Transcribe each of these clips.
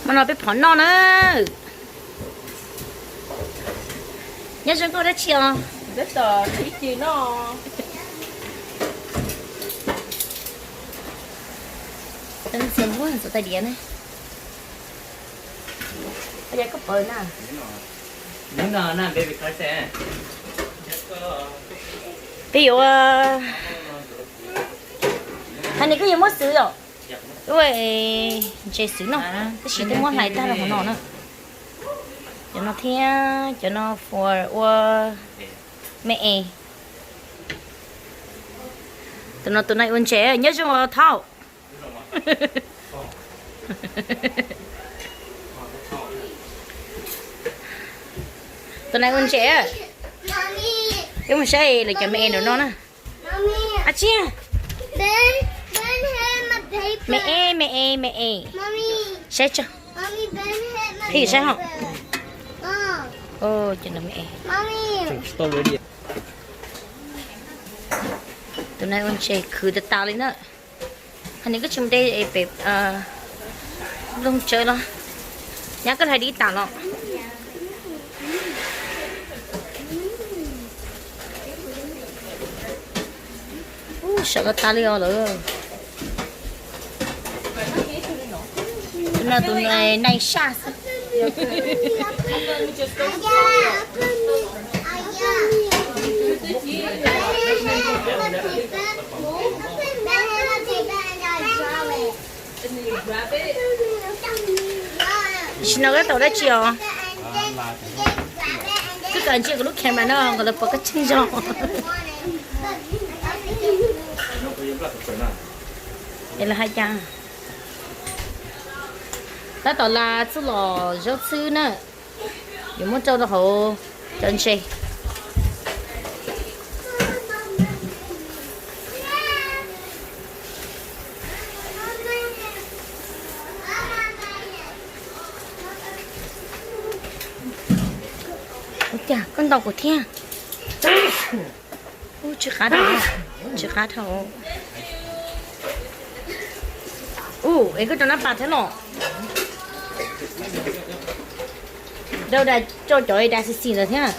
Hmo no peb phom noj na. Nyob zoo nkauj dab tsi os? Ntxuav tais diav na. Peb yuav, hais nws koj yuav muab xwb os. Ua ntses xwb no, tab sis twb muab hlais tag rau hauv no na. Cov no thiab cov no for ua me es. Tus no tus nai ua ntses, nyob zoo os Thauj. Tus nai ua ntses. Peb mus saib lawv cov me es nraum no na. Ab tsi, me es me es me es. Saib tso, pheej saib hos. Cov no me es. Tus nai ua ntses khwv tas tas li na. Hais nws koj tsis mus de pem nplooj tsawb los? Nyab koj hlais dib tas los? Ub, sawv los tas li os lawm. Tus no tus nai saj xwb. Tam sim no koj tau dab tsi os? Koj kam ntsia kuv lub camera no kom lawv pom koj tseeb zoo. Es lawv hais cas? Tab tom la txuj lom zaub txhwb na, yuav muab rau rau hauv cov ntses. Ua cas koj ntaus kuv thiab? Ub, tsis qab dhau, tsis qab dhau. Ub, es koj rau nab pas thiab los? Rau da, rau cov da xis xis ntawd thiab.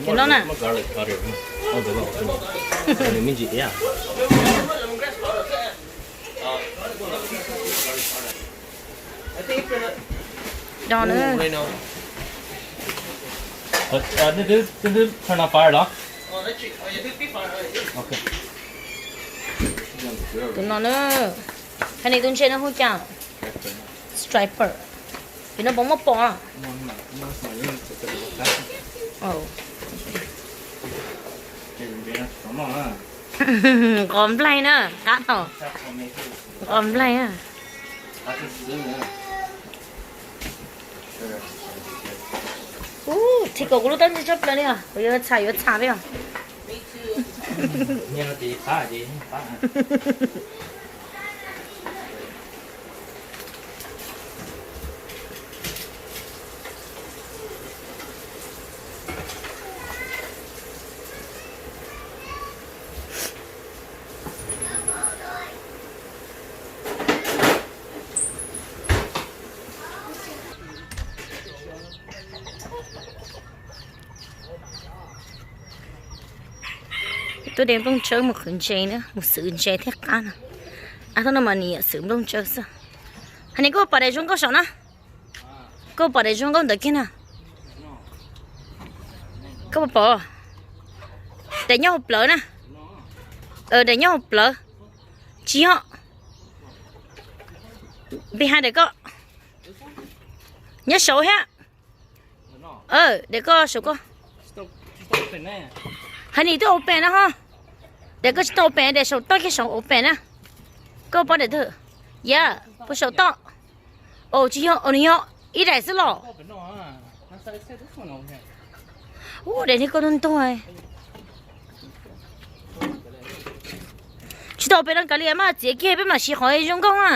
Cov no na. Rau na. Turn on fire los? Tus no na. Hais nws tus ntses no hu cas? Striper. Ces no puas muaj pom? Nqos nplaig na, qab thaum. Nqos nplaig na. Ub, tsis kom kuv lub tab ntsis tshaj plaws li os, kuv yuav txham yuav txham li os. Tuaj de nplooj tsawb mus qhwv ntses na, mus xwv ntses thiaj qab no. Ab, thaum no mas nws xwv nplooj tsawb xwb. Hais nws koj pom daim zoo nkauj saum na. Koj pom daim zoo nkauj ntawd kiag na. Koj puas pom? Daim nyob hauv plawv na. Daim nyob hauv plawv. Tsis yog. Behind daim koj. Nyob saud thiab. Daim koj saud koj. Hais nws twb open na ho. Daim koj tsis tau open, daim saum toj kiag saum open na. Koj pom daim twg? Yam, puas saum toj? Os, tsis yog, os nws yog ib daim xwb los. Ub, daim niag koj ntug ntug. Tsis tau open no kav liam, mas txiav kiag peb mam siv qhov zoo nkauj na.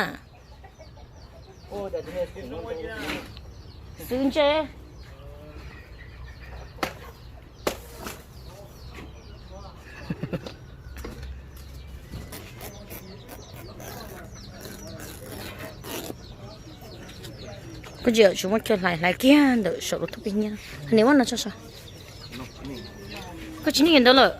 Xwv ntses. Koj tsis, tsis muaj chaw hlais, hlais kiag ntawm saum lub thoob pis nyiab. Niam muab no tso saum. Koj tsis niaj ntawd lawm.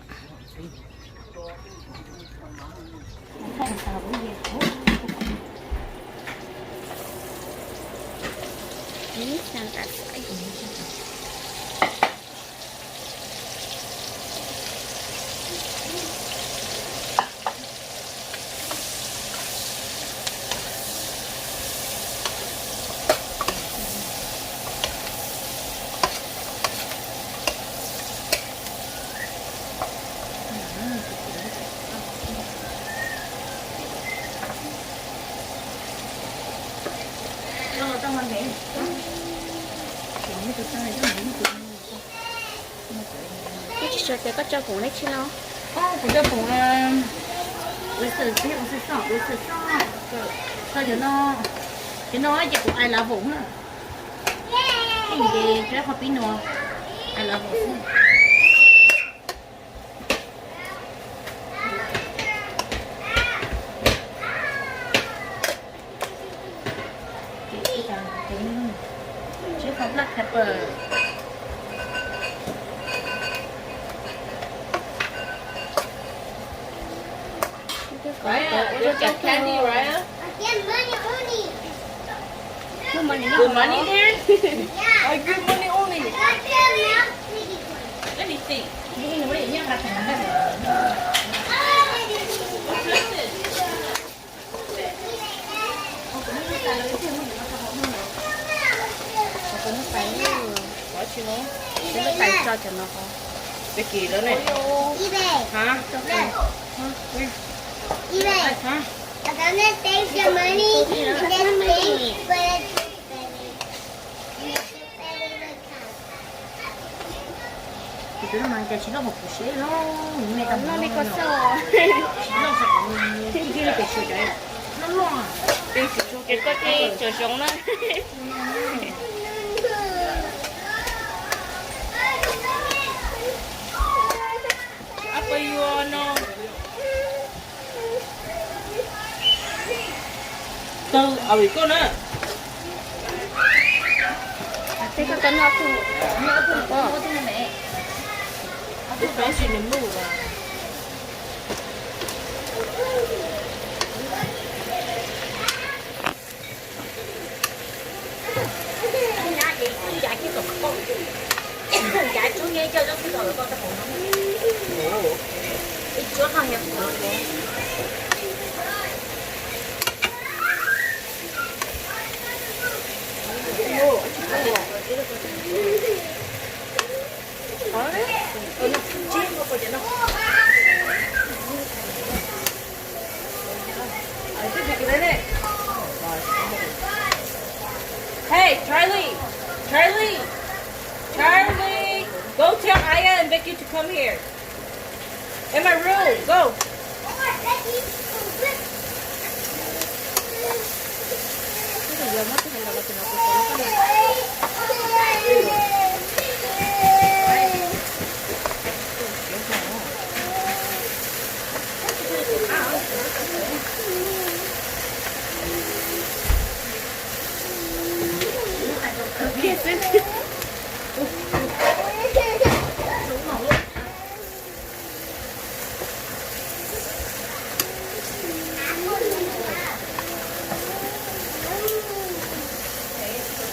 Koj tsis tso ces koj tso poom dab tsi los? Kuv tso poom, ua xwm txheej, ua xwm xoj, ua xwm xoj. Tso cov no, cov no ces kuv ais lav voom na. Ces tso qhov pib no, ais lav voom xwb. Ces ib co, ces nws, ces qhov black pepper. Right? Ua cov candy, right? Muaj money there? I give money only. Let me see. Ua kuv lub tais, kuv lub tais tso cov no. Peb kis lawm ne. Hab? Hab? Hab? Tus no mas cas tsis loj hauv kuv siab li, me tau loj li koj xwb. Tsis loj, tib li pem suav cov loj loj, pem suav cov koj tib tsoom zoo na. Ab, pab yuav no. Tawg, a, vim koj na. Teb koj tau noj ob tug, noj ob tug, ob tug no ne. Ob tug peb tsis nws muj. Hey, Charlie! Charlie! Charlie! Go tell Aya and Becky to come here. In my room, go!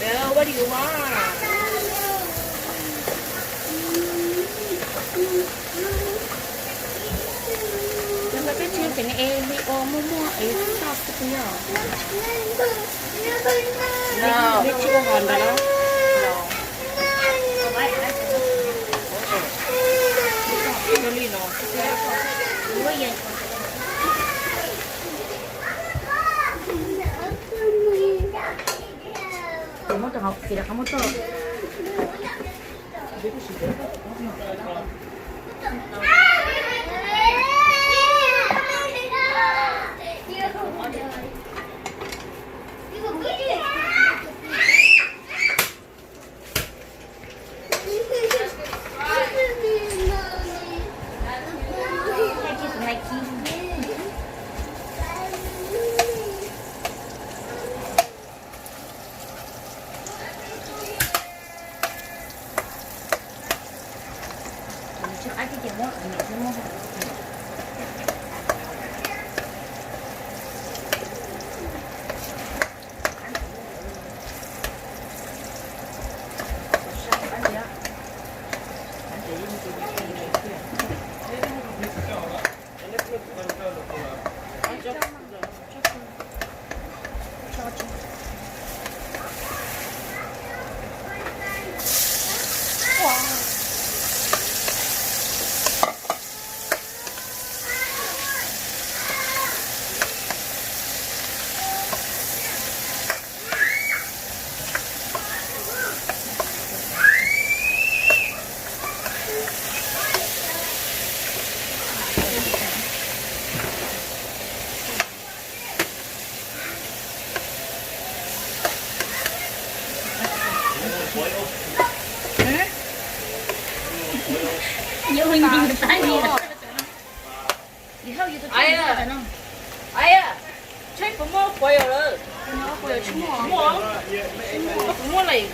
Well, what do you want? Peb tseg ces nws es li ua muaj muaj es toj xwb yog. Nws tsis ua hov ntawd los? Li no. Ces muab rau hauv, ces rau qhov muab tuaj. Ai, tshaib puas muaj quav yog lawm? Muaj, puas muaj lawm?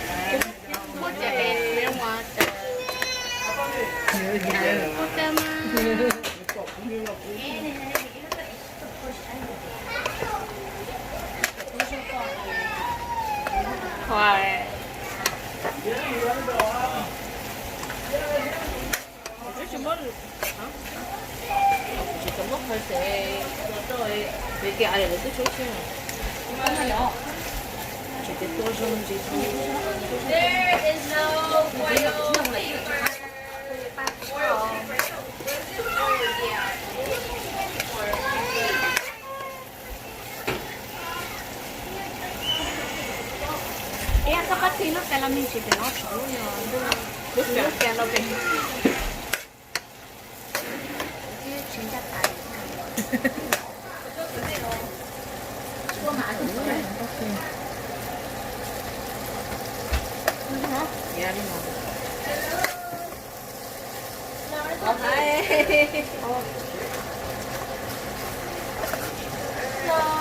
Ib yam txhob pab txi lub kas los me ntsis pem no, lub kas no pem.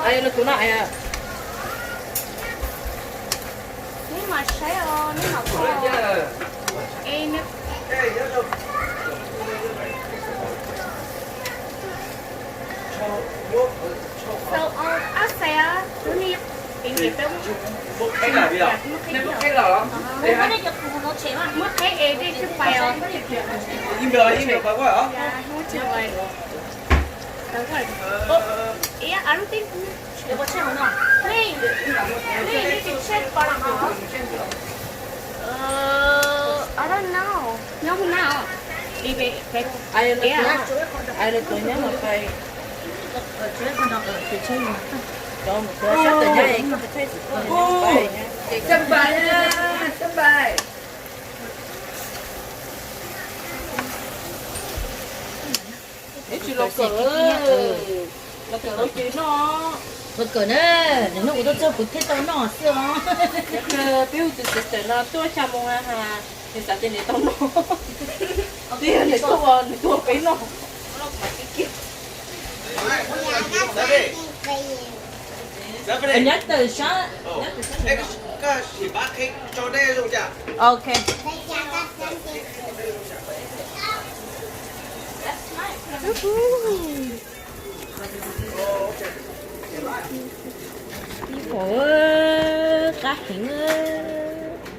Ai, los kuv no, ai. Neb mam saib os, neb mam pom. Es neb Sau ob xees, tus ni. Muab qheb es dej tswj pais os. I don't know. Nyob hauv na. Ai, lawv tuav nyob mas pais. Cov mus tuav sab tawm nyab es koj tus thaij xwm koj mus pais. Sab npais, sab npais. Ib tsis los kawm, los kawm los ces noj. Los kawm na, nim no kuv tuaj txog kuv thiaj tau noj xwb os. Peb hu tus sister no tuaj xya moo na has, nws xav tias nws tau noj. Twb yog nws tuaj ua peb noj. Nyob tawm sab. Ok. Ib qho qab heev,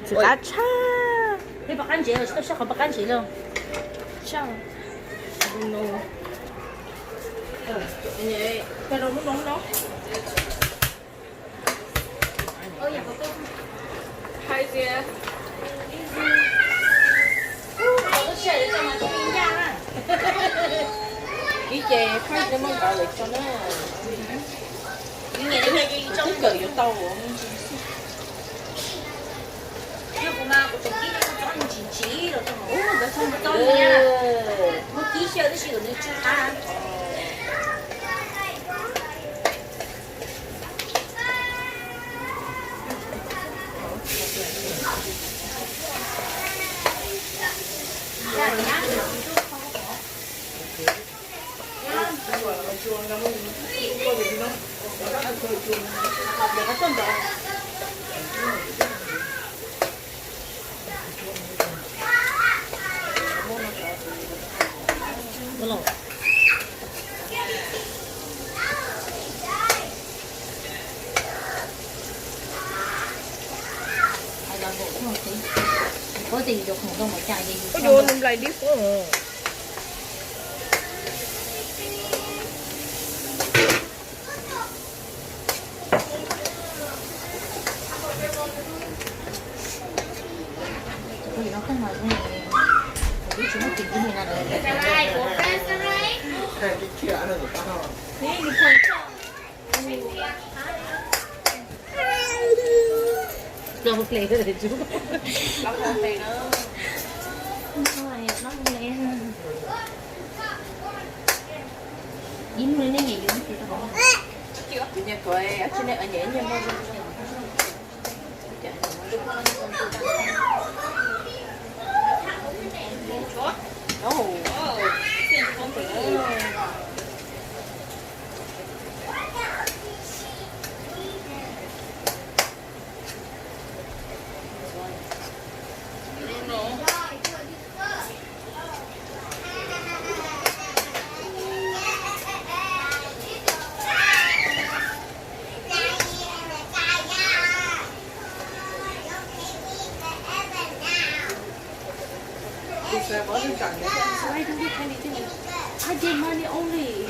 txiv qab tshaj. Peb pab qab ntsev los tsis tau saj qhov pab qab ntsev los. Saj. Pero lub no no. Hais tias ib ce phaj muab nqa lawm tso na. Twb kawm yuav tau. Ua ces yus cov khoom tau mus cas ces yus Koj yuav nplais dib xwb. Why don't you tell me? I get money only.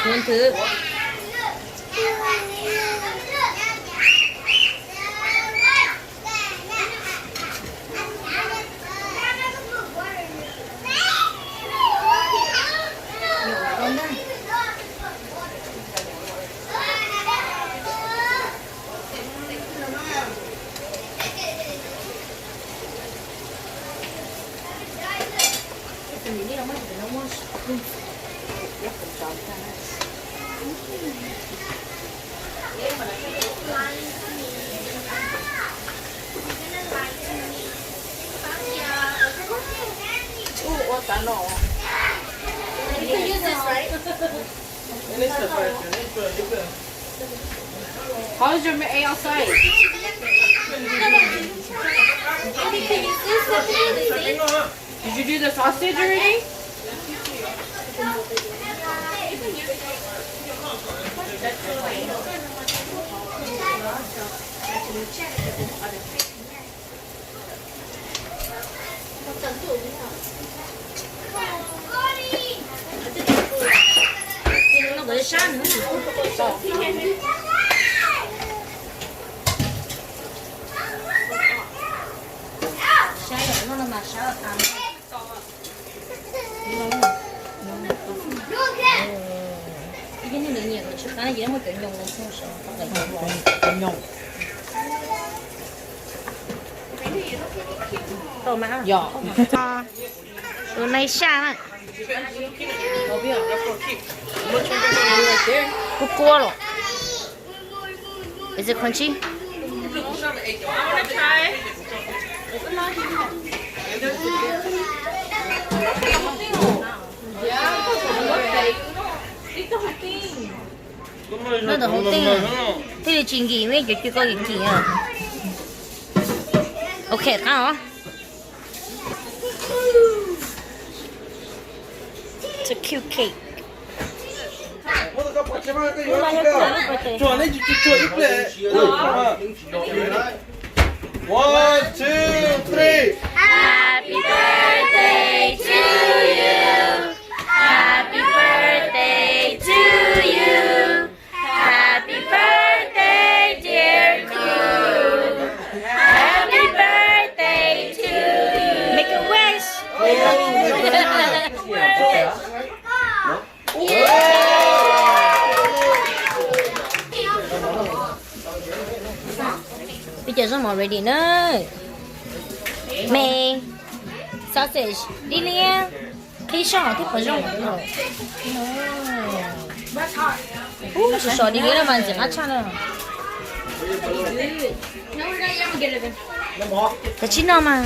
Cuốn thứ. Ooh, what's that? No. You can use this, right? How's your A outside? Did you do the sausage already? Tus nai saj na. Kub kub los. Is it crunchy? Noj ntawm hauv tej thiaj li tsis nkim, muaj ib co cw koj kim kim na. Ok, qab os. It's a cute cake. One, two, three. Happy birthday to you. Happy birthday to you. Happy birthday, dear Cool. Happy birthday to you. Make a wish. Peb cov zaub mov ready na. Me, sausage dib liab, qhib sab hauv thiab pom zoo. Ub, sov sov dib liab no mas ntxim qab tshaj na. Kav tsij noj mas.